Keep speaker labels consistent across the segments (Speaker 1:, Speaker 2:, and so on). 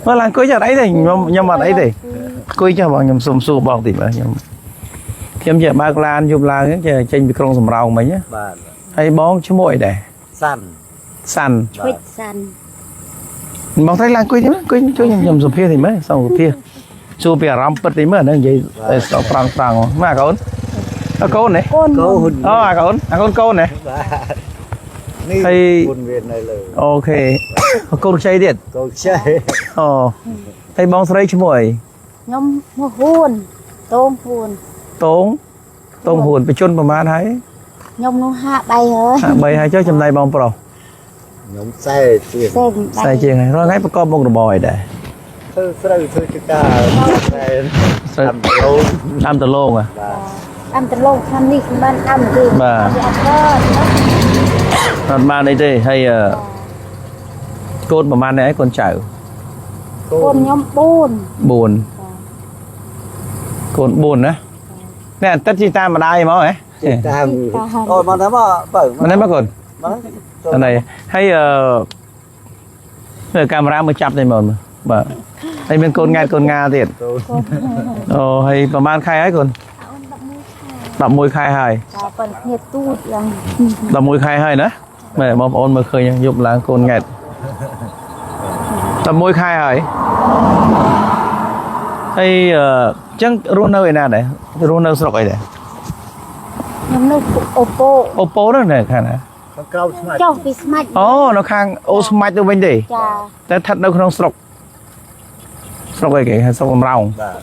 Speaker 1: មើលឡើងអង្គុយចុះអត់អីទេខ្ញុំខ្ញុំអត់អីទេអង្គុយចុះបងខ្ញុំសុំសួរបងតិចបាទខ្ញុំខ្ញុំជាបើកឡានយប់ឡើងហ្នឹងចេះចេញពីក្រុងសំរោងមិញណា
Speaker 2: បាទ
Speaker 1: ហើយបងឈ្មោះអីដែរ
Speaker 2: សាន់
Speaker 1: សាន់
Speaker 3: ឈ្វិចសាន់
Speaker 1: បងស្រីឡើងអង្គុយតិចមើលអង្គុយជួយខ្ញុំខ្ញុំសុភាតិចមើលសុំសុភាសួរពីអារម្មណ៍ពិតតិចមើលអាហ្នឹងនិយាយតែស្ដត្រង់ត្រង់មកអាកូនអាកូននេះ
Speaker 3: កូន
Speaker 2: កូន
Speaker 1: អូអាកូនអាកូនកូននេះ
Speaker 2: បាទនេះ
Speaker 1: ហើយ
Speaker 2: គុណវានៅលើ
Speaker 1: អូខេកូនខ្ចីទៀត
Speaker 2: កូនខ្ចី
Speaker 1: អូហើយបងស្រីឈ្មោះអី
Speaker 3: ខ្ញុំមកហ៊ួនតោងហ៊ួន
Speaker 1: តងតងហ៊ួនបញ្ជនប្រហែលហើយ
Speaker 3: ខ្ញុំនោះ53ហើយ
Speaker 1: 53ហើយចុះចំណៃបងប្រុស
Speaker 2: ខ្ញុំសែជាង
Speaker 3: សេង
Speaker 1: ខ្សែជាងហើយរាល់ថ្ងៃប្រកបមុខរបរអីដែរ
Speaker 2: ធ្វើស្រូវធ្វើចការសែ
Speaker 1: ស្រូវ
Speaker 2: តាមដលង
Speaker 1: តាមដលងហ៎
Speaker 2: បាទ
Speaker 3: ដាំដលងឆ្នាំនេះមិនបានដាំទេ
Speaker 1: បាទ
Speaker 3: វាអត់កើតណា
Speaker 1: អត់បានអីទេហើយអឺកូនប្រហែលនេះឯងកូនចៅ
Speaker 3: កូនខ្ញុំ4
Speaker 1: 4កូន4ណានេះអន្តិតជីតាមម្ដាយមកហ៎
Speaker 2: តាមអូមកថាមកបើ
Speaker 1: មិនដែរមកកូន
Speaker 2: មក
Speaker 1: អានេះហើយអឺមើលកាមេរ៉ាមើលចាប់ទេមកមើលបាទហើយមានកូនង៉ែតកូនងាទៀត
Speaker 2: កូន
Speaker 3: កូន
Speaker 1: អូហើយប្រហែលខែហើយកូន
Speaker 3: អូន11ខែ
Speaker 1: 11ខែហើយ
Speaker 3: ចាប៉ុនគ្នាទូចឡើង
Speaker 1: 11ខែហើយណាមែនបងប្អូនមើលឃើញយប់ឡើងកូនង៉ែត11ខែហើយហើយអឺអញ្ចឹងរស់នៅឯណាដែររស់នៅស្រុកអីដែរ
Speaker 3: ខ្ញុំនៅអូប៉ូ
Speaker 1: អូប៉ូហ្នឹងនៅខាងណា
Speaker 2: ខាងក្រៅស្មាច់
Speaker 3: ចុះពីស្មាច់
Speaker 1: អូនៅខាងអូស្មាច់ទៅវិញទេ
Speaker 3: ចា
Speaker 1: តែស្ថិតនៅក្នុងស្រុកស្រុកអីគេហៅស្រុកសំរោង
Speaker 2: បាទ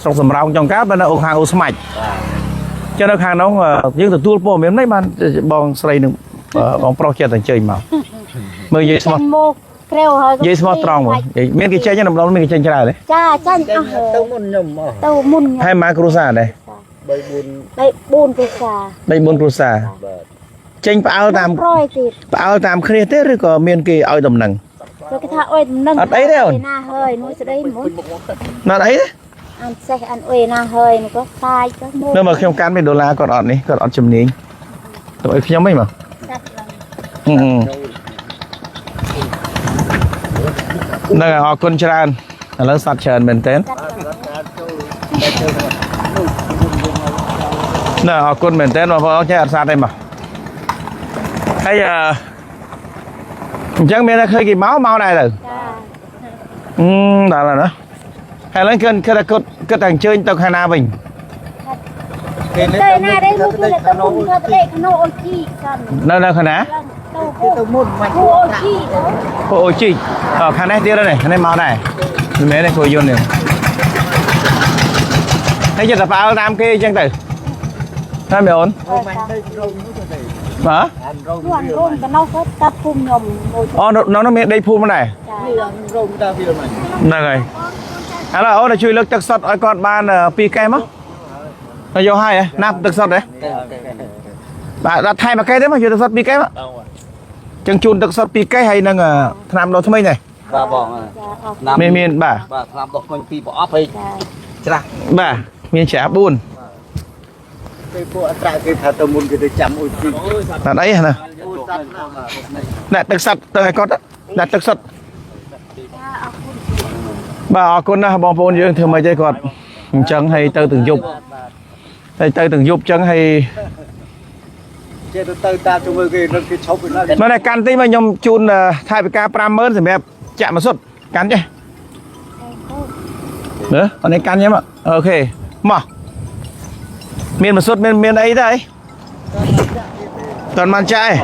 Speaker 1: ស្រុកសំរោងចុងកាលបើនៅអូខាងអូស្មាច់
Speaker 2: បាទ
Speaker 1: ចឹងនៅខាងនោះយើងទទួលព័ត៌មាននេះបានបងស្រីនឹងបងប្រុសចិត្តតែអញ្ជើញមកមើលនិយាយស្មោះ
Speaker 3: ចាញ់មកក្រែវហើយ
Speaker 1: និយាយស្មោះត្រង់មកនិយាយមានគេចេញហ្នឹងម្ដងមានគេចេញច្រើនទេ
Speaker 3: ចាចាញ់អស់ហើយ
Speaker 2: ទៅមុនខ្ញុំអស់
Speaker 3: ទៅមុនខ្ញុំ
Speaker 1: ហើយម៉ាគ្រួសារដែរ
Speaker 2: 3 4
Speaker 3: បី4គ្រួសារ
Speaker 1: បី4គ្រួសារ
Speaker 2: បាទ
Speaker 1: ចេញផ្អើលតាម
Speaker 3: ប្រយទៀត
Speaker 1: ផ្អើលតាមគ្នាទេឬក៏មានគេឲ្យដំណឹង
Speaker 3: គេថាអុយដំណឹង
Speaker 1: អត់អីទេអូន
Speaker 3: ណាហើយនោះស្ដីមុន
Speaker 1: ណាត់អីទេ
Speaker 3: អានសេះអានអុយណាហើយនោះក៏ខ្លាចទៅមក
Speaker 1: នៅមកខ្ញុំកាន់មានដុល្លារគាត់អត់នេះគាត់អត់ជំនាញទៅឲ្យខ្ញុំហីមក
Speaker 3: សាត់ឡើង
Speaker 1: ហឹមហ្នឹងហើយអរគុណច្រើនឥឡូវសត្វច្រើនមែនតើ
Speaker 3: សាត់ឡើង
Speaker 2: ការចូលតែចូលនោះ
Speaker 1: ណែអរគុណមែនតើបងប្អូនចេះអត់សាទទេមកហើយអឺអញ្ចឹងមានតែឃើញគេមកមកដែរទៅ
Speaker 3: ចា
Speaker 1: អឺដល់ហើយណាហើយឥឡូវគឺគឺតែគាត់គាត់តែអញ្ជើញទៅខាងណាវិញ
Speaker 2: គេ
Speaker 3: ទៅណាដែរនោះគឺទៅមុនគាត់ទៅក្នុងអូជីសិន
Speaker 1: នៅនៅខាងណា
Speaker 3: ឡើងទៅ
Speaker 2: គេទៅមុនមិន
Speaker 3: គូអូជីទៅ
Speaker 1: ពួកអូជីអខាងនេះទៀតហើយនេះខាងនេះមកដែរមិនមែនទេគោយន្តនេះហើយចិត្តតែផ្អើលតាមគេអញ្ចឹងទៅណាមីអូន
Speaker 2: មិនទៅរោងនោះទៅ
Speaker 1: បាទ
Speaker 2: អានរោង
Speaker 3: ខ្លួនរួមកណោះគាត់តាភូមិខ្ញុំមួយ
Speaker 1: អូនៅនៅនោះមានដីភូមិដែរ
Speaker 3: ចា
Speaker 2: នេះអានរោងតាវាមិន
Speaker 1: ហ្នឹងហើយឥឡូវអូនជួយលើកទឹកសុទ្ធឲ្យគាត់បានពីរកែមកទៅយកហើយហ៎ណាប់ទឹកសុទ្ធហ៎បាទដល់ថែមមួយកែទេមកយកទឹកសុទ្ធពីរកែមកចឹងជូនទឹកសុទ្ធពីរកែហើយនឹងថ្នាំដុសធ្មេញដែរ
Speaker 4: បាទបង
Speaker 3: ចាអរគុណ
Speaker 1: មានមានបាទ
Speaker 4: បាទថ្នាំដុសធ្មេញពីរប្រអប់ហើយ
Speaker 3: ចា
Speaker 4: ច្រាស់
Speaker 1: បាទមានច្រាស់4
Speaker 2: គេពួកអត្រាគេថាទៅមុនគេទៅចាំអ៊ុយជី
Speaker 1: តែអីណា
Speaker 2: អូសត្វណា
Speaker 1: ដាក់ទឹកសុទ្ធទៅឲ្យគាត់ដាក់ទឹកសុទ្ធបាទអរគុណណាស់បងប្អូនយើងធ្វើម៉េចទេគាត់អញ្ចឹងហើយទៅទាំងយប់ហើយទៅទាំងយប់អញ្ចឹងហើយ
Speaker 2: គេទៅទៅតាមទៅមើលគេរត់គេឈប់ឯណា
Speaker 1: មែនតែកាន់តិចមកខ្ញុំជូនថវិកា50000សម្រាប់ចាក់ម៉ាសុតកាន់ចេះមើលអត់នេះកាន់ខ្ញុំអូខេមកមានម៉ាសុតមានមានអីទេអីតន់បានចាក់ឯង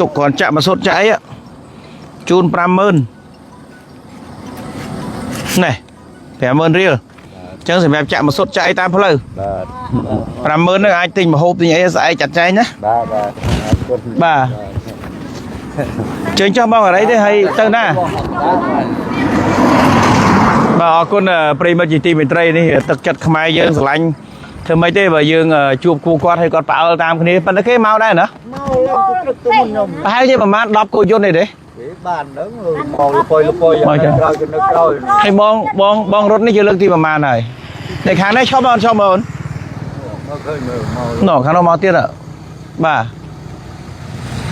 Speaker 1: ទុកគ្រាន់ចាក់ម៉ាសុតចាក់អីជូន50000នេះ50000រៀលអញ្ចឹងសម្រាប់ចាក់ម៉ាសុតចាក់អីតាមផ្លូវ
Speaker 2: បាទ
Speaker 1: 50000ហ្នឹងអាចទិញម្ហូបទិញអីស្អែកចាត់ចែងណា
Speaker 2: បាទបាទអរគុណ
Speaker 1: បាទជើញចុះបងអរិយទេហើយទៅណាបាទអរគុណប្រិយមិត្តជាទីមេត្រីនេះទឹកចិត្តខ្មែរយើងស្រឡាញ់ធ្វើម៉េចទេបើយើងជួបគូគាត់ហើយគាត់ផ្អើលតាមគ្នាប៉ុន្តែគេមកដែរណា
Speaker 2: មកឡើងទៅទៅមុនខ្ញុំ
Speaker 1: ប្រហែលជាប្រហែល10គោយន្តទេទេ
Speaker 2: គេបានហ្នឹងមកលប៉ុយលប៉ុយក្រោយគេនៅក្រោយ
Speaker 1: ហើយបងបងបងរត់នេះជាលើកទីប្រហែលហើយនៅខាងនេះឈប់បងឈប់បង
Speaker 2: មកឃើញមើលមក
Speaker 1: ណ៎ខាងនោះមកទៀតបាទ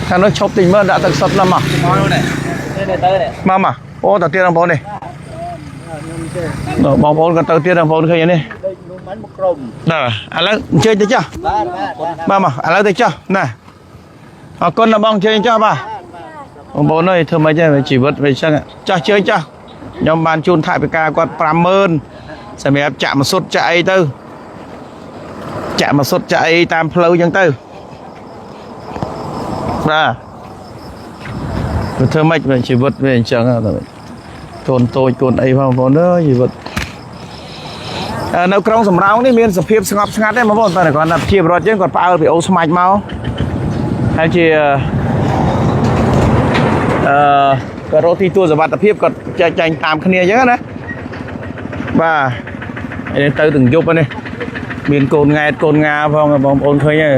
Speaker 1: ខាងនោះឈប់តិចមើលដាក់ទឹកសុទ្ធណាស់មក
Speaker 4: មកនោះនេះនេះទៅនេះ
Speaker 1: មកមកអូតទៀតបងប្អូននេះបងប្អូនក៏ទៅទៀតបងប្អូនឃើញនេះ
Speaker 2: ដេកនោះមិនមកក្រុម
Speaker 1: ណាឥឡូវអញ្ជើញទៅចុះ
Speaker 2: បាទបាទ
Speaker 1: បាទមកឥឡូវទៅចុះណាអរគុណណាបងអញ្ជើញចុះបាទបងប្អូនអើយធ្វើម៉េចដែរជីវិតវាអញ្ចឹងចុះជើញចុះខ្ញុំបានជូនថវិកាគាត់50000សម្រាប់ចាក់ម៉ាស៊ុតចាក់អីទៅចាក់ម៉ាស៊ុតចាក់អីតាមផ្លូវអញ្ចឹងទៅបាទវាធ្វើម៉េចវាជីវិតវាអញ្ចឹងហ្នឹងកូនតូចកូនអីផងបងប្អូនអើយជីវិត នៅក្រុងសំរោងនេះមានសភាពស្ងប់ស្ងាត់ទេបងប្អូនតែគ្រាន់តែជាបរិវត្តយើងគាត់ផ្អើលពីអូស្មាច់មកហើយជាអឺគាត់រកទីទួលសុវត្ថិភាពគាត់ចែកចាញ់តាមគ្នាអញ្ចឹងណាបាទនេះទៅទាំងយប់ហ្នឹងមានកូនង៉ែតកូនងាផងបងប្អូនឃើញហើ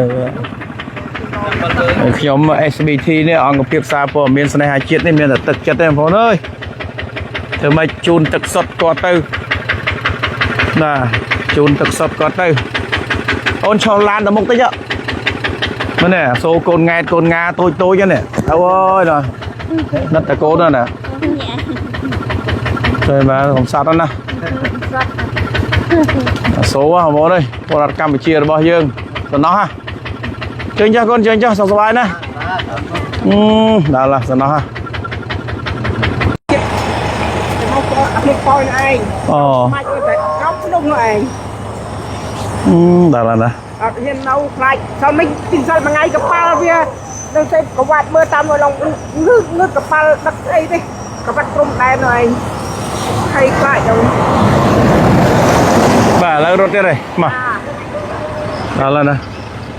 Speaker 1: យខ្ញុំ SBT នេះអង្គភាពសារព័ត៌មានស្នេហាជាតិនេះមានតែទឹកចិត្តទេបងប្អូនអើយធ្វើម៉េចជូនទឹកសុទ្ធគាត់ទៅណាជូនទឹកសុទ្ធគាត់ទៅអូនឆ្លងឡានទៅមុខតិចមើលនេះសូកូនង៉ែតកូនងាតូចតូចហ្នឹងទៅអើយដល់ណិតតកូនហ្នឹងណាទៅបាទកំសត់ហ្នឹងណាសូហ៎បងប្អូនអើយពលរដ្ឋកម្ពុជារបស់យើងសំណោះហ่ะជើញចាស់កូនជើញចាស់សុខសប្បាយណាអឺដល់ឡាសំណោះហ่ะ
Speaker 5: មកអភិបឯង
Speaker 1: អូ
Speaker 5: ខ្លាចតែក្រោមភ្នំនោះឯង
Speaker 1: អឺដល់ឡាណា
Speaker 5: អត់ហ៊ាននៅខ្លាចសល់មិនទីសល់មួយថ្ងៃកប៉ាល់វានៅសេកវ៉ាត់មើលតាមនោះឡងងឹកងឹកកប៉ាល់ដឹកអីទេកវ៉ាត់ព្រំដែននោះឯងហើយខ្លាចទៅ
Speaker 1: បាទឥឡូវរត់ទៀតហើយមកដល់ឡាណា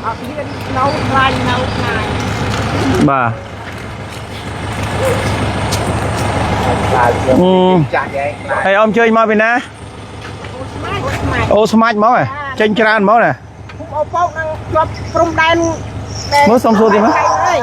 Speaker 5: អត់ហ៊ាននៅខ្លាចនៅខ្លាច
Speaker 1: បាទ
Speaker 2: បាទ
Speaker 1: អឺ
Speaker 2: ចាស់ឯង
Speaker 1: ហើយអ៊ំជើញមកពីណាអូស្មាច់ហ្មងហ៎ចេញច្រើនហ្មងណា
Speaker 5: ភូមិអូប៉ោកនឹងជាប់ព្រំដែន
Speaker 1: មើលសុំសួរតិចមើល
Speaker 5: ឯង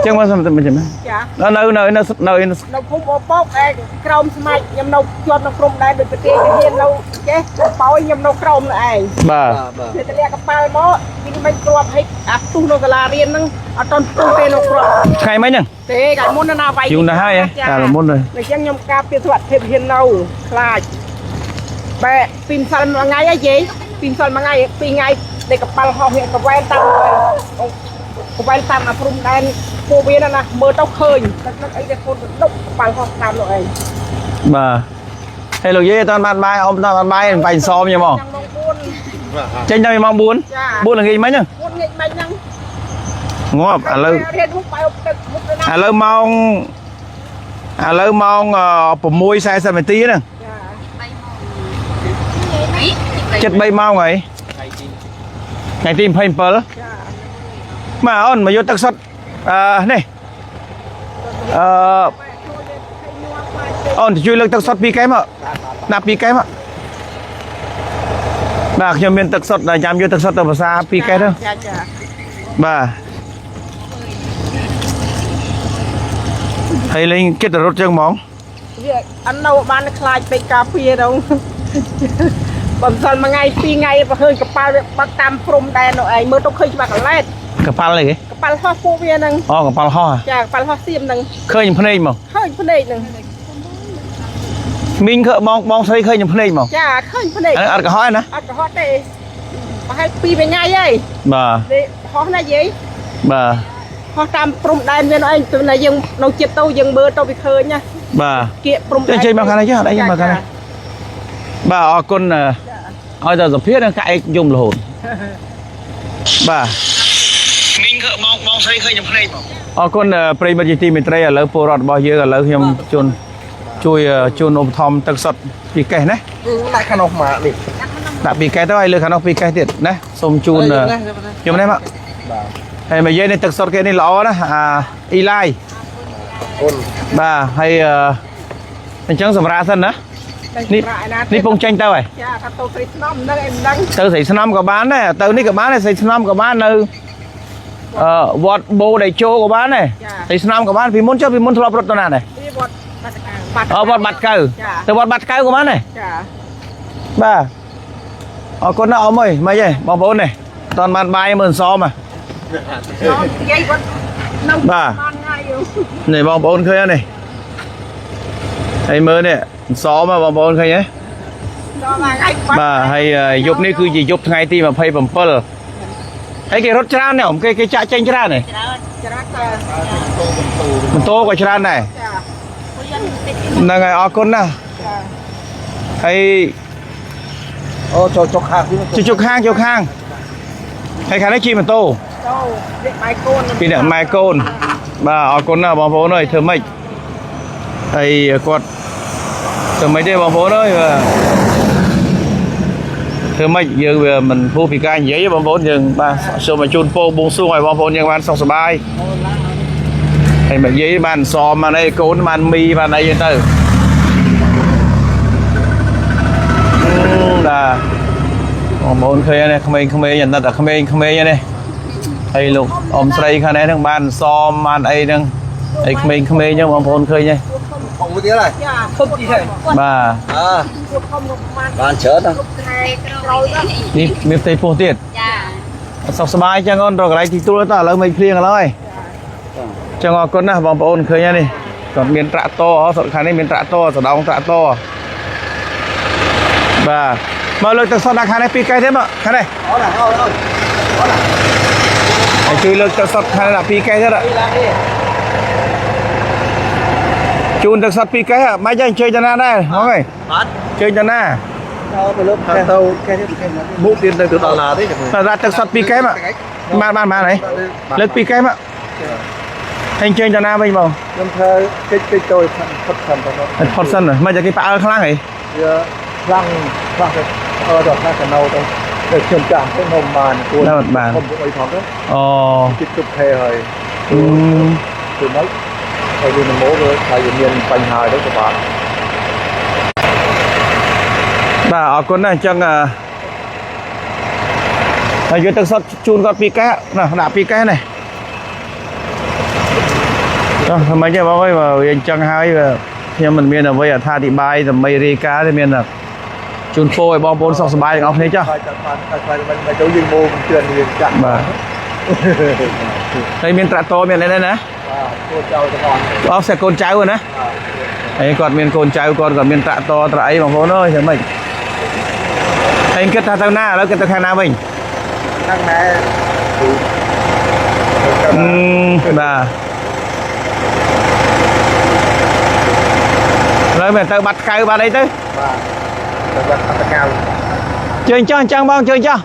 Speaker 1: ចឹងមកសុំតិចមើល
Speaker 5: ចា
Speaker 1: នៅនៅនៅនៅ
Speaker 5: នៅភូមិអូប៉ោកឯងក្រោមស្មាច់ខ្ញុំនៅជាប់នៅព្រំដែនដូចប្រទេសគេហ៊ាននៅចេះប៉ោយខ្ញុំនៅក្រោមនោះឯង
Speaker 1: បាទ
Speaker 2: បាទ
Speaker 5: វាតម្លាក់កប៉ាល់មកវាមិនគ្រាប់ឲ្យអាផ្ទុះនៅសាលារៀនហ្នឹងអត់តន់ផ្ទុះទេនៅគ្រាប់
Speaker 1: ថ្ងៃមិញហ្នឹង
Speaker 5: ទេកាលមុនណាវាយ
Speaker 1: យូរណាស់ហើយហ៎កាលមុនហើយ
Speaker 5: អញ្ចឹងខ្ញុំការពារសុវត្ថិភាពហ៊ាននៅខ្លាចបែពីម្សិលមួយថ្ងៃហ៎យាយពីម្សិលមួយថ្ងៃពីរថ្ងៃដែលកប៉ាល់ហោះវាកវ៉ែនតាមកវ៉ែនតាមអាព្រំដែនពួកវាណាមើលទៅឃើញទឹកទឹកអីដែលកូនដុកកប៉ាល់ហោះតាមនោះឯង
Speaker 1: បាទហើយលោកយាយអត់បានបាយអ៊ំអត់បានបាយបាញ់សមខ្ញុំហ្មង
Speaker 5: ចាំម៉ោង4
Speaker 1: ចេញដល់ម៉ោង4
Speaker 5: ចា
Speaker 1: 4ល្ងាចមិញហ្នឹង
Speaker 5: 4ងាកមិញហ្នឹង
Speaker 1: ងាប់ឥឡូវ
Speaker 5: រៀនមុខបាយទឹកមុខទៅណា
Speaker 1: ឥឡូវម៉ោងឥឡូវម៉ោង6:40នាទីហ្នឹង
Speaker 5: ចា
Speaker 1: ចិត្ត3ម៉ោងហើយថ្ងៃទី27
Speaker 5: ចា
Speaker 1: មកអូនមកយកទឹកសុទ្ធអឺនេះអឺអូនជួយលើកទឹកសុទ្ធពីរកែមកណាពីរកែមកបាទខ្ញុំមានទឹកសុទ្ធដល់ចាំយកទឹកសុទ្ធទៅភាសាពីរកែទៅ
Speaker 5: ចាចា
Speaker 1: បាទហើយលេងគិតតែរត់ចឹងហ្មង
Speaker 5: វាអត់នៅបានខ្លាចពេកការពារទៅ បំសិលមួយថ្ងៃពីរថ្ងៃបើឃើញកប៉ាល់វាបាក់តាមព្រំដែននោះឯងមើលទៅឃើញច្បាស់កន្លែត
Speaker 1: កប៉ាល់អីគេ
Speaker 5: កប៉ាល់ហោះពួកវាហ្នឹង
Speaker 1: អូកប៉ាល់ហោះហ៎
Speaker 5: ចាកប៉ាល់ហោះសៀមហ្នឹង
Speaker 1: ឃើញភ្នែកហ្មង
Speaker 5: ឃើញភ្នែកហ្នឹង
Speaker 1: មីងឃើញបងបងស្រីឃើញភ្នែកហ្មង
Speaker 5: ចាឃើញភ្នែក
Speaker 1: អានេះអត់កុហកទេណា
Speaker 5: អត់កុហកទេប្រហែលពីរថ្ងៃហើយ
Speaker 1: បាទ
Speaker 5: នេះហោះណាយាយ
Speaker 1: បាទ
Speaker 5: ហោះតាមព្រំដែនវានោះឯងទៅណាយើងនៅចិត្តទៅយើងមើលទៅវាឃើញណា
Speaker 1: បាទ
Speaker 5: គៀកព្រំដែន
Speaker 1: ចេញមកខាងនេះចុះអត់អីមកខាងនេះ បាទអរគុណអឺឲ្យតែសុភាពនឹងក្អែកយំរហូតបាទមីងឃើបងបងស្រីឃើញខ្ញុំភ្នែកបងអរគុណប្រិយមិត្តជាទីមេត្រីឥឡូវពលរដ្ឋរបស់យើងឥឡូវខ្ញុំជូនជួយជូនឧបត្ថម្ភទឹកសុទ្ធពីកេះណា
Speaker 4: ដាក់ខាងនោះមកនេះ
Speaker 1: ដាក់ពីកេះទៅឲ្យលើខាងនោះពីកេះទៀតណាសូមជូនខ្ញុំនេះមកហើយមកយាយនេះទឹកសុទ្ធគេនេះល្អណាស់អាអ៊ីឡាយ
Speaker 2: គុណ
Speaker 1: បាទហើយអញ្ចឹងសម្រាប់សិនណានេះនេះពងចេញទៅហើយ
Speaker 5: ចាថាទៅស្រីស្នំហ្នឹងឯងមិនដឹង
Speaker 1: ទៅស្រីស្នំក៏បានដែរទៅនេះក៏បានដែរស្រីស្នំក៏បាននៅអឺវត្តបូដៃជោក៏បានដែរស្រីស្នំក៏បានពីមុនចុះពីមុនធ្លាប់រត់ទៅណាដែរ
Speaker 5: នេះវត្តបាត់កៅបាត់
Speaker 1: អវត្តបាត់កៅទៅវត្តបាត់កៅក៏បានដែរ
Speaker 5: ចា
Speaker 1: បាទអរគុណណាស់អ៊ំអើយម៉េចហ៎បងប្អូននេះអត់បានបាយមើលសមហ៎
Speaker 5: និយាយគាត់ នៅ
Speaker 1: បាទ
Speaker 5: បានថ្ងៃ
Speaker 1: នេះបងប្អូនឃើញហើយនេះហើយមើលនេះសមហ៎បងប្អូនឃើញទេ
Speaker 5: ដល់មួយថ្ងៃ
Speaker 1: បាទហើយយប់នេះគឺជាយប់ថ្ងៃទី27ហើយគេរត់ច្រើននេះគេគេចាក់ចេញច្រើននេះ
Speaker 5: ច្រើនច្រើនតែ
Speaker 1: ម៉ូតូក៏ច្រើនដែរ
Speaker 5: ចា
Speaker 1: ហ្នឹងហើយអរគុណណាស់
Speaker 5: ចា
Speaker 1: ហើយ
Speaker 2: អូចូលចុកខាងទៀត
Speaker 1: ជជុកខាងជុកខាងហើយខាងនេះជិះម៉ូតូ
Speaker 5: ចូលលេខម៉ែកូន
Speaker 1: ពីអ្នកម៉ែកូនបាទអរគុណណាស់បងប្អូនអើយធ្វើម៉េចហើយគាត់ធ្វើម៉េចទេបងប្អូនអើយបាទធ្វើម៉េចយើងវាមិនพูពីការនិយាយទេបងប្អូនយើងបាទសូមឲ្យជូនពរបួងសួងឲ្យបងប្អូនយើងបានសុខសប្បាយហើយមកនិយាយបានសមបានអីកូនបានមីបានអីហ្នឹងទៅអឺបាទបងប្អូនឃើញហើយក្មេងៗអាណិតតែក្មេងៗហ្នឹងហើយលោកអ៊ំស្រីខាងនេះហ្នឹងបានសមបានអីហ្នឹងហើយក្មេងៗហ្នឹងបងប្អូនឃើញហើយ
Speaker 2: អងមួយទៀតហើយ
Speaker 5: ចាធំទីហើយ
Speaker 1: បាទ
Speaker 2: អើ
Speaker 5: ពួកធំនោះប្រហែល
Speaker 2: បានច្រើនណាស់
Speaker 5: គ្រប់ខែក្រោយទៅ
Speaker 1: នេះមានផ្ទៃពោះទៀត
Speaker 3: ចា
Speaker 1: សុខសប្បាយចឹងអូនរកកន្លែងទីទួលទៅឥឡូវមិនភ្លៀងឥឡូវហើយចឹងអរគុណណាស់បងប្អូនឃើញហើយនេះគាត់មានត្រាក់ទ័រហ៎សុខខាងនេះមានត្រាក់ទ័រសដងត្រាក់ទ័របាទមកលើកទឹកសុទ្ធដល់ខាងនេះពីរកែទេមកខាងនេះ
Speaker 2: អូនអូនអូន
Speaker 1: ហើយជួយលើកទឹកសុទ្ធខាងនេះដល់ពីរកែទៀតជូនទឹកសុទ្ធពីរកែមិនចឹងអញ្ជើញតាណាដែរហងហើយ
Speaker 2: បាទ
Speaker 1: អញ្ជើញតាណា
Speaker 2: ទៅទៅលើទៅកែនេះមុខទៀតទៅដល់ណាទេចាំ
Speaker 1: តែដាក់ទឹកសុទ្ធពីរកែមកបានបានបានហើយលើកពីរកែមកហើយអញ្ជើញតាណាវិញបង
Speaker 2: ខ្ញុំធ្វើកិច្ចកិច្ចចូលផុតខាងទៅ
Speaker 1: ហើយផុតសិនមិនចឹងគេផ្អើលខ្លាំងហី
Speaker 2: វាខ្លាំងខ្លះទៅអឺដល់ខ្លះកណោទៅតែខ្ញុំចាស់ទៅនំបានគួរខ្ញុំអីផងទៅ
Speaker 1: អូ
Speaker 2: ជិតជប់ខែហើយ
Speaker 1: អឺ
Speaker 2: គឺមកហើយវាមកវាថាវាមានបញ្ហាទៅក៏បាទ
Speaker 1: បាទអរគុណណាស់អញ្ចឹងអឺហើយយកទឹកសុទ្ធជូនគាត់ពីរកែណាដាក់ពីរកែនេះចុះធ្វើម៉េចទេបងអើយបើវាអញ្ចឹងហើយវាខ្ញុំមិនមានអ្វីអត្ថាធិប្បាយដើម្បីរាយការណ៍ទេមានតែជូនពរឲ្យបងប្អូនសុខសប្បាយទាំងអស់គ្នាចុះ
Speaker 2: ខ្លាចតែបានខ្លាចមិនទៅយើងមកមិនជឿយើងចាក់
Speaker 1: បាទហើយមានត្រាក់ទ័រមានអីដែរណា
Speaker 2: បាទគួរចោលទាំងអស់
Speaker 1: អស់តែកូនចៅហ្នឹងណាហើយគាត់មានកូនចៅគាត់គាត់មានត្រាក់ទ័រត្រាអីបងប្អូនអើយធ្វើម៉េចហើយគិតថាទៅណាឥឡូវគិតទៅខាងណាវិញ
Speaker 2: ខាងណែ
Speaker 1: អឺបាទឥឡូវមែនទៅបាត់កៅបាត់អីទៅ
Speaker 2: បាទទៅបាត់អត្តកៅ
Speaker 1: ជើញចោះអញ្ចឹងបងជើញចោះ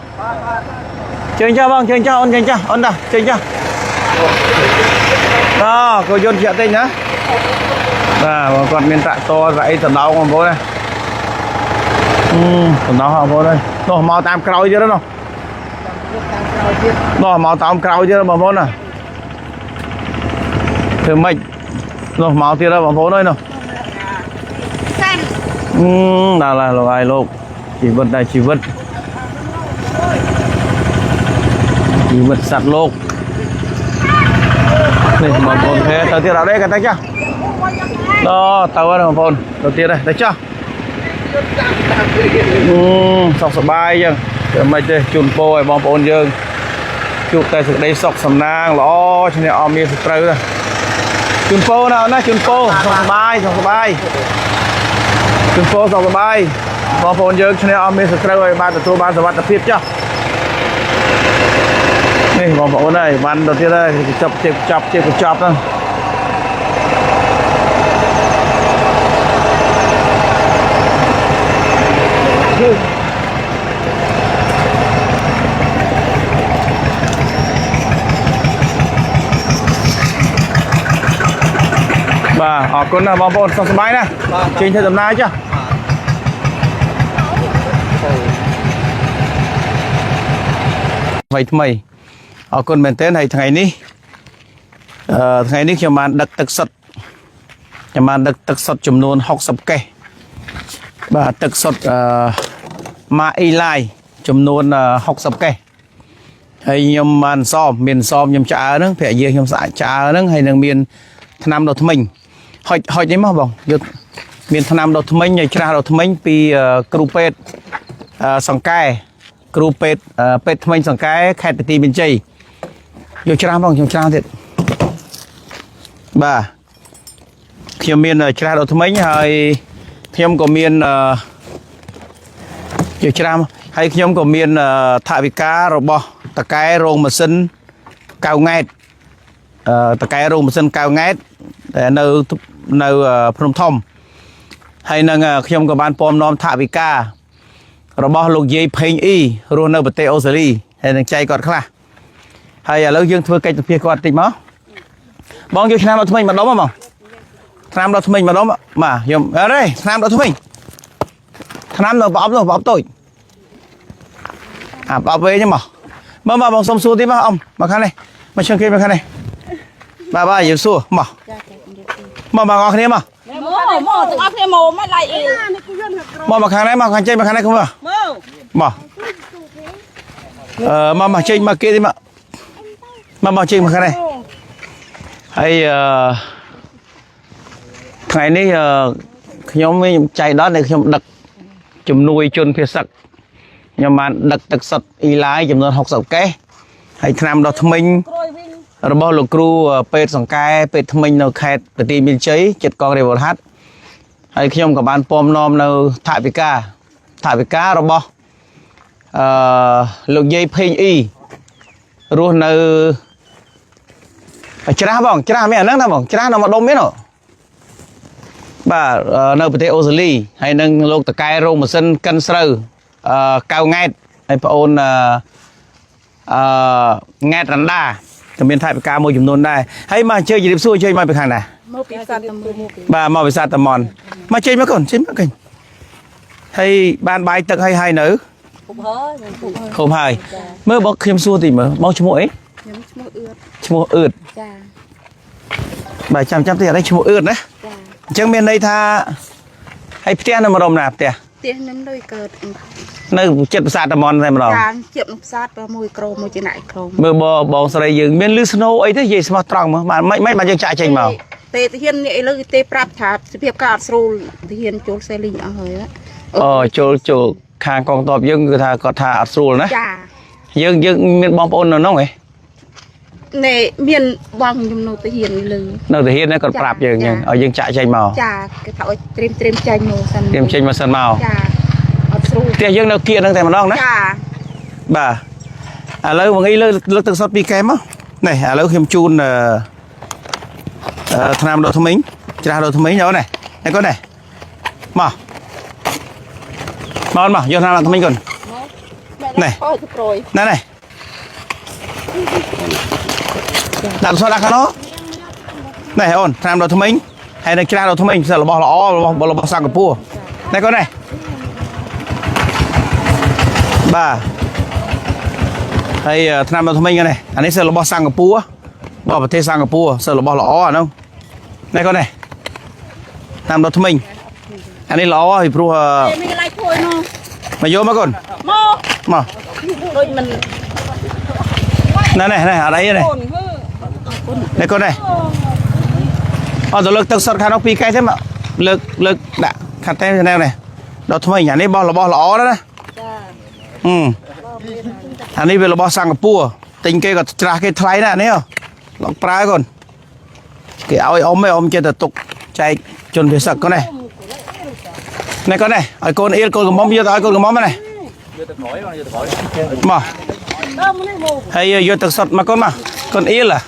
Speaker 1: ជើញចោះបងជើញចោះអូនជើញចោះអូនតាជើញចោះបាទក៏យន្តជាក់តិចណាបាទបងគាត់មានត្រាក់ទ័រត្រាអីតំណងបងប្អូនណាអឺតំណងបងប្អូនអើយនោះមកតាមក្រោយទៀតនោះនោះមកតាមក្រោយទៀតបងប្អូនណាធ្វើម៉េចនោះមកទៀតហើយបងប្អូនអើយនោះ
Speaker 3: សាន់
Speaker 1: អឺដល់ហើយលោកអាយលោកជីវិតដែរជីវិតជីវិតសត្វលោកនេះបងប្អូនទេទៅទៀតអត់ទេក៏ទៅចាស់ដល់ទៅហើយបងប្អូនទៅទៀតហើយទៅចាស់អឺសុខសប្បាយចឹងតែមិនទេជូនពរឲ្យបងប្អូនយើងជួបតែសេចក្តីសុខសំណាងល្អឈ្នះអស់មានសត្រូវណាជូនពរណាអូនណាជូនពរសុខសប្បាយសុខសប្បាយ ជូនពរសុខសប្បាយបងប្អូនយើងឈ្នះអស់មានសត្រូវឲ្យបានទទួលបានសុវត្ថិភាពចុះនេះបងប្អូនអើយបានទៅទៀតហើយកញ្ចប់ជាកញ្ចប់ជាកញ្ចប់ហ្នឹងបាទអរគុណណាស់បងប្អូនសុខសប្បាយណាស់ចេញធ្វើដំណើរចុះ ថ្មីថ្មីអរគុណមែនទែនហើយថ្ងៃនេះអឺថ្ងៃនេះខ្ញុំបានដឹកទឹកសុទ្ធខ្ញុំបានដឹកទឹកសុទ្ធចំនួន60កេសបាទទឹកសុទ្ធអឺម៉ាអ៊ីឡាយចំនួន60កេសហើយខ្ញុំបានសមមានសមខ្ញុំឆ្អើហ្នឹងភរិយាខ្ញុំស្អាតឆ្អើហ្នឹងហើយនឹងមានថ្នាំដុសធ្មេញហុចហុចនេះមកបងយកមានថ្នាំដុសធ្មេញហើយច្រាស់ដុសធ្មេញពីគ្រូពេទ្យសង្កែ គ្រូពេទ្យពេទ្យថ្មិញសង្កែខេត្តបន្ទាយមានជ័យយកច្រាស់បងខ្ញុំច្រាស់ទៀត បាទខ្ញុំមានច្រាស់ដុសធ្មេញហើយខ្ញុំក៏មានអឺជាច្រាស់ហើយខ្ញុំក៏មានអឺថវិការបស់តកែរោងម៉ាស៊ីនកៅង៉ែតអឺតកែរោងម៉ាស៊ីនកៅង៉ែតដែលនៅនៅភ្នំធំហើយនឹងខ្ញុំក៏បានពំនាំថវិការបស់លោកយាយផេងអ៊ីរស់នៅប្រទេសអូស្ត្រាលីហើយនឹងចែកគាត់ខ្លះហើយឥឡូវយើងធ្វើកិច្ចសភាគាត់តិចមកបងយកឆ្នាំដល់ថ្មីម្ដុំហ៎បងឆ្នាំដល់ថ្មីម្ដុំបាទខ្ញុំអរេឆ្នាំដល់ថ្មីឆ្នាំនៅប្រអប់នោះប្រអប់តូចអាប្រអប់វែងហ្នឹងមកមកមកបងសុំសួរតិចមកអ៊ំមកខាងនេះមកជើងគេមកខាងនេះបាទបាទយើងសួរមកមកមកអរគ្នាមក
Speaker 5: មកមកទាំងអស់គ្នាមកមិនឡៃអី
Speaker 1: មកមកខាងនេះមកខាងចេញមកខាងនេះគុំមក
Speaker 5: មក
Speaker 1: មកអឺមកមកចេញមកគេទេមកមកមកចេញមកខាងនេះហើយអឺថ្ងៃនេះអឺខ្ញុំវិញខ្ញុំចៃដន្យដែលខ្ញុំដឹកជំនួយជនភាសឹកខ្ញុំបានដឹកទឹកសុទ្ធអ៊ីឡាយចំនួន60កេសហើយថ្នាំដុសធ្មេញរបស់លោកគ្រូពេទ្យសង្កែពេទ្យធ្មេញនៅខេត្តបន្ទាយមានជ័យចិត្តកងរាជវរហាត់ហើយខ្ញុំក៏បានពំនាំនៅថវិកាថវិការបស់ អឺលោកយាយផេងអ៊ីរស់នៅច្រាស់បងច្រាស់មានអាហ្នឹងណាបងច្រាស់នៅម្ដុំមានហ៎បាទនៅប្រទេសអូស្ត្រាលីហើយនឹងលោកតកែរោងម៉ាស៊ីនកិនស្រូវអឺកៅង៉ែតហើយប្អូនអឺអឺង៉ែតរណ្ដាក៏មានថវិកាមួយចំនួនដែរហើយមកអញ្ជើញជម្រាបសួរអញ្ជើញមកពីខាងណា
Speaker 5: មកពីផ្សារតមួយ
Speaker 1: បាទមកវិសាតមនមកចេញមកកូនចេញមកកូនហើយបានបាយទឹកហើយហើយនៅ
Speaker 5: ពុកហើយពុកហើយ
Speaker 1: ហូបហើយមើលបងខ្ញុំសួរតិចមើលបងឈ្មោះអី
Speaker 5: ខ្ញុំឈ្មោះអឿត
Speaker 1: ឈ្មោះអឿត
Speaker 5: ចា
Speaker 1: បាទចាំចាំតិចអត់ទេឈ្មោះអឿតណា
Speaker 5: ចា
Speaker 1: អញ្ចឹងមានន័យថាហើយផ្ទះនៅម្ដុំណាផ្ទះ
Speaker 5: ផ្ទះខ្ញុំដូចកើត
Speaker 1: នៅចិត្តប្រាសាទតំនតែម្ដង
Speaker 5: ចាជាបផ្សារប្រមួយក្រមួយជាណៃក្រម
Speaker 1: មើលបងបងស្រីយើងមានលឺស្នូអីទេនិយាយស្មោះត្រង់មើលបានមិនមិនបានយើងចាក់ចេញមក
Speaker 5: ទេទាហាននេះឥឡូវគេទេប្រាប់ថាសភាពការអត់ស្រួលទាហានចូលសេលីងអស់ហើយ
Speaker 1: អូចូលចូលខាងកងទ័ពយើងគឺថាគាត់ថាអត់ស្រួលណា
Speaker 5: ចា
Speaker 1: យើងយើងមានបងប្អូននៅនោះហ៎
Speaker 5: នេះមានបងខ្ញុំនៅទាហាននេះលើ
Speaker 1: នៅទាហានហ្នឹងគាត់ប្រាប់យើងអញ្ចឹងឲ្យយើងចាក់ចេញមក
Speaker 5: ចាគេថាឲ្យត្រៀមត្រៀមចាញ់មកសិន
Speaker 1: ត្រៀមចេញមកសិនមក
Speaker 5: ចាអត់ស្រួល
Speaker 1: ផ្ទះយើងនៅគៀកហ្នឹងតែម្ដងណា
Speaker 5: ចា
Speaker 1: បាទឥឡូវបងអីលើកលើកទឹកសុទ្ធពីរកែមមកនេះឥឡូវខ្ញុំជូនអឺអឺថ្នាំដុសធ្មេញច្រាស់ដុសធ្មេញអូននេះនេះកូននេះមកមកអូនមកយកថ្នាំដុសធ្មេញកូន នេះ
Speaker 5: អូទៅប្រួយ
Speaker 1: ណែនេះដាក់សុទ្ធដាក់ខាងនោះនេះអូនថ្នាំដុសធ្មេញហើយនឹងច្រាស់ដុសធ្មេញសិលរបស់ល្អរបស់របស់សិង្ហបុរីនេះកូននេះបាទហើយថ្នាំដុសធ្មេញនេះអានេះសិលរបស់សិង្ហបុរីរបស់ប្រទេសសិង្ហបុរីសិលរបស់ល្អអានោះនេះកូននេះថ្នាំដុសធ្មេញអានេះល្អហើយព្រោះ
Speaker 5: មានកន្លែងភួយនោះ
Speaker 1: មកយកមកកូន
Speaker 5: មក
Speaker 1: មក
Speaker 5: ដូចមិន
Speaker 1: ណែនេះនេះអត់អីទេនេះ
Speaker 5: អូនហឺ
Speaker 1: នេះកូននេះអត់ទៅលើកទឹកសុទ្ធខាងនោះពីរកែទេមកលើកលើកដាក់ខាងតែនេះនេះដល់ថ្មីអានេះបោះរបស់ល្អណាស់ណា
Speaker 5: ចា
Speaker 1: ហឹមអានេះវារបស់សិង្ហបុរីទិញគេក៏ច្រាស់គេថ្លៃណាស់អានេះហ៎ឡងប្រើកូនគេឲ្យអ៊ំឯងអ៊ំចេះតែទុកចែកជនភាសឹកកូននេះនេះកូននេះឲ្យកូនអៀលកូនកំមុំយកទៅឲ្យកូនកំមុំនេះ
Speaker 4: យកទៅក្រោយយកទៅក្រោយ
Speaker 1: មក
Speaker 5: ដល់មកនេះមក
Speaker 1: ហើយយកទឹកសុទ្ធមកកូនមកកូនអៀលហ៎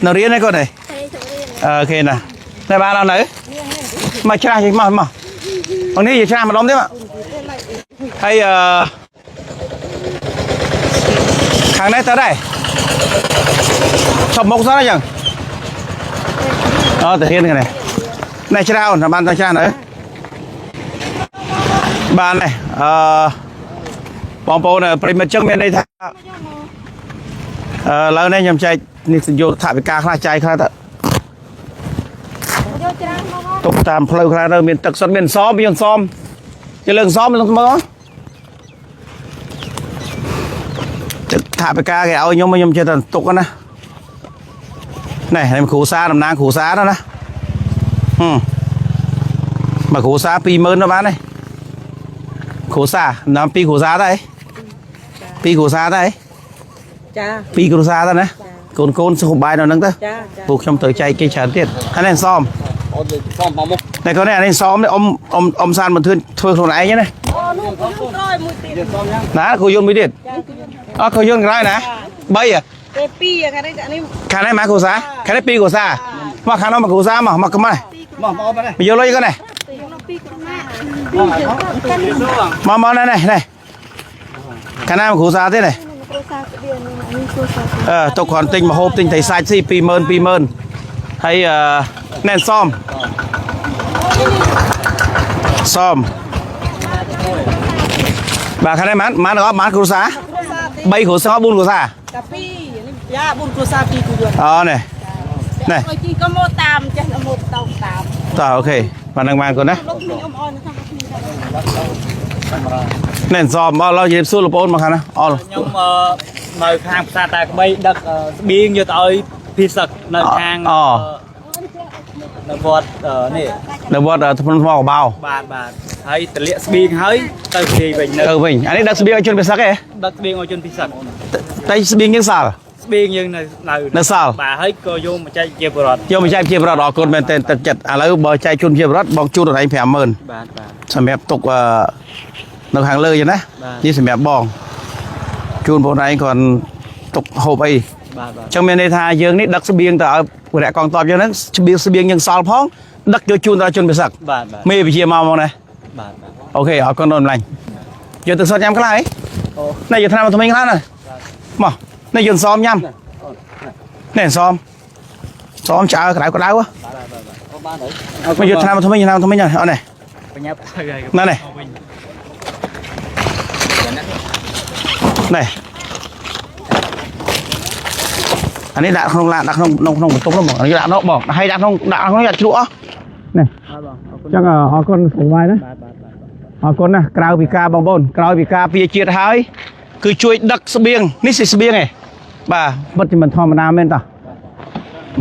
Speaker 1: នៅរៀនឯងកូននេះអូខេណាតែបានអត់នៅមកច្រាស់មកមកអង្គនេះយកច្រាស់ម្ដុំទេមកហើយអឺខាងនេះទៅដែរឈប់មុខសិនអញ្ចឹងអូទៅរៀនខាងនេះនេះច្រាស់អូនបានទៅច្រាស់នៅបាននេះអឺបងប្អូនប្រិយមិត្តចឹងមានន័យថា អឺឥឡូវនេះខ្ញុំចែកនេះយកថវិកាខ្លះចែកខ្លះទៅ
Speaker 3: យកច្រើនមក
Speaker 1: ទុកតាមផ្លូវខ្លះទៅមានទឹកសុទ្ធមានសមមានសមជាលើកសមលើកមកទឹកថវិកាគេឲ្យខ្ញុំខ្ញុំចេះតែទុកណានេះនេះគ្រូសាតំណាងគ្រូសាទៅណាហឹមមកគ្រូសា20000ទៅបានទេគ្រូសាតំណាងពីរគ្រូសាទៅអីពីរគ្រូសាទៅអី
Speaker 5: ចា
Speaker 1: ពីរគ្រួសារទៅណា កូនកូនសុខបាយនៅហ្នឹងទៅ
Speaker 5: ចាចា
Speaker 1: ពួកខ្ញុំត្រូវចែកគេច្រើនទៀតហើយនេះសម
Speaker 4: អូនសមមកមុខ
Speaker 1: តែកូននេះអានេះសមនេះអ៊ំអ៊ំអ៊ំសានមិនធឿនធ្វើខ្លួនឯងណា
Speaker 5: អូនោះខ្ញុំក្រោយមួយទៀត
Speaker 1: ណាគ្រូយន្តមួយទៀតអត់គ្រូយន្តក្រោយណា3ហ៎
Speaker 5: ទេពីរខាងនេះនេះ
Speaker 1: ខាងនេះមកគ្រូសាខាងនេះ2គ្រូសាមកខាងនោះមកគ្រូសាមកមកកំមក
Speaker 4: មកមកអូននេះ
Speaker 1: មកយកលុយកូននេះមកមកនេះនេះនេះខាងណាមកគ្រូសាទេនេះអឺទុកគ្រាន់ទិញមហូបទិញត្រីសាច់ស៊ី20000 20000ហើយអឺណែនសមសមបាទខាងនេះម៉ានម៉ានអត់ម៉ានគ្រូសា3គ្រូសា4គ្រូសា
Speaker 5: តាពីរនេះយ៉ា4គ្រួសារ2គ្រួសារ
Speaker 1: អូនេះនេះ
Speaker 5: អុយជីក៏មកតាមចេះមកតោតាម
Speaker 1: តោះអូខេបាននឹងបានកូនណា
Speaker 5: លោកមីងអ៊ំអនថាលោកមីង
Speaker 1: ណែសមមកឡើយជម្រាបសួរលោកប្អូនមកខាងណាអល់
Speaker 4: ខ្ញុំនៅខាងផ្សារតាក្បីដឹកស្បៀងយកទៅឲ្យភីសឹកនៅខាងនៅវត្តនេះ
Speaker 1: នៅវត្តធ្នថ្មកបោ
Speaker 4: បាទបាទហើយតលាក់ស្បៀងហើយទៅគេវិញនៅ
Speaker 1: ទៅវិញអានេះដឹកស្បៀងឲ្យជនពិសឹកឯង
Speaker 4: ដឹកស្បៀងឲ្យជនភីសឹក
Speaker 1: តែស្បៀងយើងសល់
Speaker 4: ស្បៀងយើងនៅនៅ
Speaker 1: នៅសល់
Speaker 4: បាទហើយក៏យកមកចែកជាបរដ្ឋ
Speaker 1: យកមកចែកជាប្រដ្ឋអរគុណមែនទែនទឹកចិត្តឥឡូវបើចែកជូនជាប្រដ្ឋបងជូនដល់ឯង50000
Speaker 4: បាទបាទ
Speaker 1: សម្រាប់ទុកអឺនៅខាងលើចឹងណា
Speaker 4: បាទ
Speaker 1: នេះសម្រាប់បងជូនបងឯងគាត់ទុកហូបអី
Speaker 4: បាទបាទ
Speaker 1: ចឹងមានន័យថាយើងនេះដឹកស្បៀងទៅឲ្យពលៈកងតបយើងហ្នឹងស្បៀងស្បៀងយើងសល់ផងដឹកយកជូនដល់ជនពិសឹក
Speaker 4: បាទបាទ
Speaker 1: មេវិជាមកមកណា
Speaker 4: បាទបាទ
Speaker 1: អូខេអរគុណអូនម្លាញ់យកទឹកសុទ្ធញ៉ាំខ្លះហីនេះយកថ្នាំមកថ្មីខ្លះណាមកនេះយកសមញ៉ាំនេះសមសមឆ្អើក្រៅក្តៅហ៎មកយកថ្នាំមកថ្មីថ្នាំថ្មីអត់នេះ
Speaker 4: បញ្ញាប់ទៅហើយ
Speaker 1: ណានេះ
Speaker 4: វិញ
Speaker 1: នេះអានេះដាក់ក្នុងឡានដាក់ក្នុងក្នុងក្នុងបន្ទប់នោះបងនេះដាក់នោះបងហើយដាក់ក្នុងដាក់ក្នុងដាក់ជ្រក់អស់នេះចឹងអរគុណសុខបាយណា
Speaker 4: បាទបាទបាទ
Speaker 1: អរគុណណាស់ក្រៅពីការបងប្អូនក្រោយពីការពារជាតិហើយគឺជួយដឹកស្បៀងនេះសិស្បៀងឯងបាទពិតជាមិនធម្មតាមែនតោះ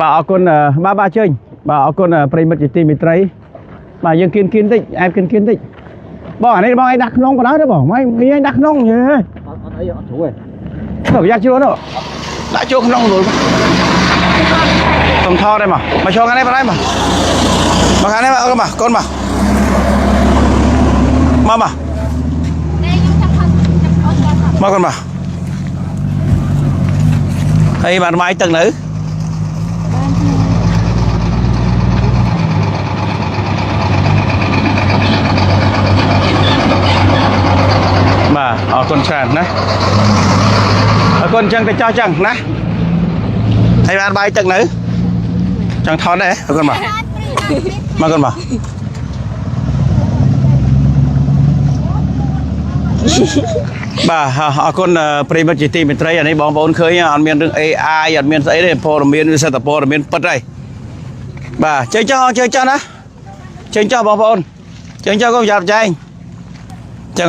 Speaker 1: បាទអរគុណបាទបាទជើញបាទអរគុណប្រិយមិត្តជាទីមេត្រីបាទយើងគៀនគៀនតិចអែបគៀនគៀនតិចបងអានេះបងឯងដាក់ក្នុងបណ្ដោយទេបងឯងឯងដាក់ក្នុងយេ
Speaker 4: អត់អត់អីអត់ជ្រួយ
Speaker 1: ទៅយ៉ាក់ជ្រួននោះដាក់ចូលក្នុងរួចសុំថតដែរមកមកចូលខាងនេះបណ្ដោយមកមកខាងនេះមកមកកូនមកមកមក មកកូនមកហើយបានម៉ាយទឹកនៅបាទអរគុណច្រើនណាអរគុណចឹងទៅចោះចឹងណាហើយបានបាយទឹកនៅចង់ថតដែរអរគុណមកមកកូនមកបាទអរគុណប្រិយមិត្តជាទីមេត្រីអានេះបងប្អូនឃើញអត់មានរឿង AI អត់មានស្អីទេព័ត៌មានវាសិតតែព័ត៌មានពិតហើយបាទជើញចោះជើញចោះណាជើញចោះបងប្អូនជើញចោះកុំយ៉ាប់ចែងចឹង